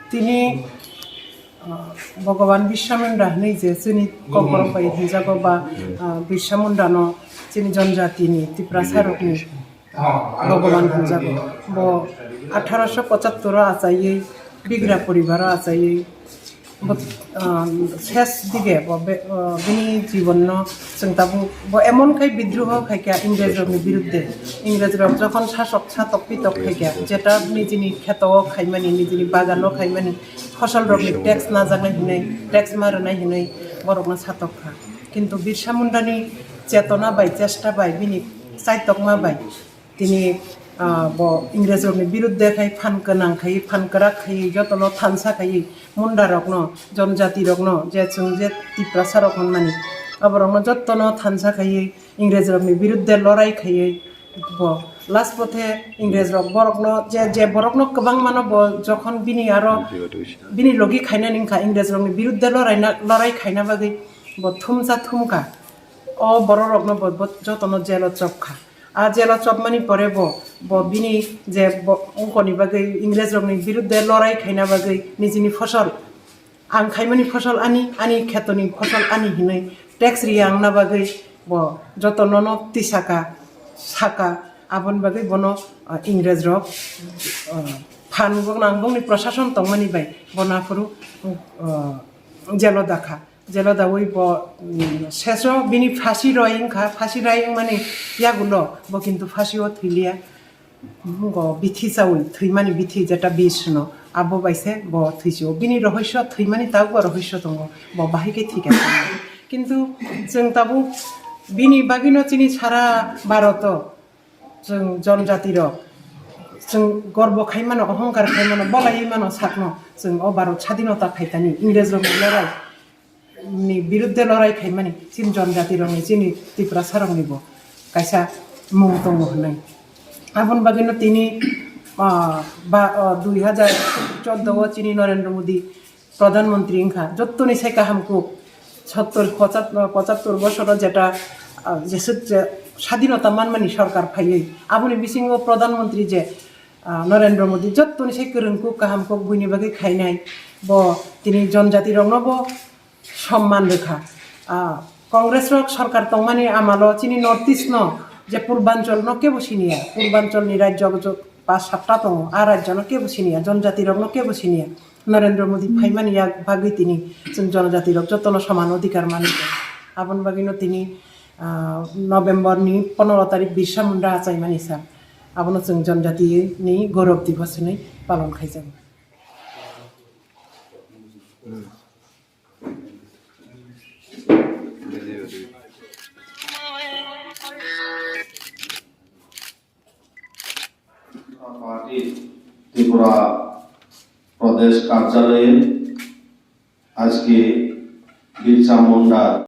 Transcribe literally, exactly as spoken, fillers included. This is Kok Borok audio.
Tini, ah, Bhagavan Birsa Munda hinwi je chini kokborok bai hinjago ba, ah, Birsa Munda no chini jonjati ni Tiprasa rok ni Bhagavan hinjago. Bo atharoso pochattor o achaiwi Bigra poribar o achaiwi bo, ah, ses dige bo be-, ah, bini jibon no chwng tabuk bo emon khai bidroho khaikha Ingrej rok ni birudde. Ingrej rok jokhon sasok satok pitok khaikha, jeta nijini kheto o khaimani, nijini bagan o khaimani, fosol rok ni tax najaknai hinwi, tax ma rwnai hinwi borok no satok kha. Kintu Birsa Munda ni chetona bai, chesta bai, bini chaitokma bai, tini, ah, bo Ingrej rok ni birudde khai phan gwnang khai, phan kwrak khai, jotono thansa khai, Munda rok no, jonjati rok no, je chwng je Tiprasa rok hwnmani, abo rok no jotono thansa khai Ingrej rok ni birudde lorai khai bo last pothe Ingrej rok borok no je, je borok no kwbang mano bo jokhon bini aro bini logi khainani wngkha Ingrej rok ni birudde lorai na, lorai khaina bagwi bo thumsa thumkha. O borok rok no bo, bo jotono jelo chopkha. A jelo chopmani pore bo, bo bini je bo ungkoni bagwi Ingrej rokni birudde lorai khaina bagwi nijini fosol, ang khaimani fosol ani, ani khetoni fosol ani hinwi tax riyangna bagwi bo jotono no tisaka, saka, aboni bagwi bono, ah, Ingrej rok, ah, phan gwnang bongni prosason tongmani bai bono aphuru, ah, jelo dakha. Jelo dawi bo, mm, seso bini phasi roi wngkha, phasi rai wngmani yagulo bo kintu phasio thwiliya. Bo bithi chawi thwimani bithi jeta bish no abo bai se bo thwisio. Bini rohosyo thwimani tabukbo rohosyo tongo, bo bahai khe thwikha. Kintu chwng tabuk bini bagwino chini sara Bharoto chwng jonjati rok chwng gorbo khai mano, ohongkar khai mano, bolai mano sakno chwng o Bharat sadinota phaitani Ingrej rok ni lorai ni birudde lorai khaimani chini jonjati rokni, chini Tiprasa rokni bo kaisa mung tongo hwnwi. Aboni bagwino tini, ah, ba, ah, dui hajar chordo o chini Narendra Modi Pradhan Mantri wngkha, jottoni sai kaham kuk sottor, pochat-, pochattor bosoro jeta, ah, jeswk je sadinota manmani sorkar phaiwi, aboni bisingo Pradhan Mantri je, ah, Narendra Modi jottoni sai kwrwng kuk kaham kuk buini bagwi khainai, bo tini jonjati rokno bo somman rwkha. Ah, Congress rok sorkar tongmani amalo chini North East no je Purbanchal no kebo siniya, Purbanchal ni rajyo jo pa satta tongo, a rajyo no kebo siniya, jonjati rok no kebo siniya. Narendra Modi phaimani yak bagwi tini chwng jonjati rok jotono soman odhikar manwi tongo. Aboni bagwino tini, ah, November ni pondro tarik Birsa Munda achaimani sak. Abono chwng jonjati ni Gaurav Divas hinwi palon khaijago. Party Tripura Pradesh কার্যালয়ে আজকে বিরসা মুন্ডার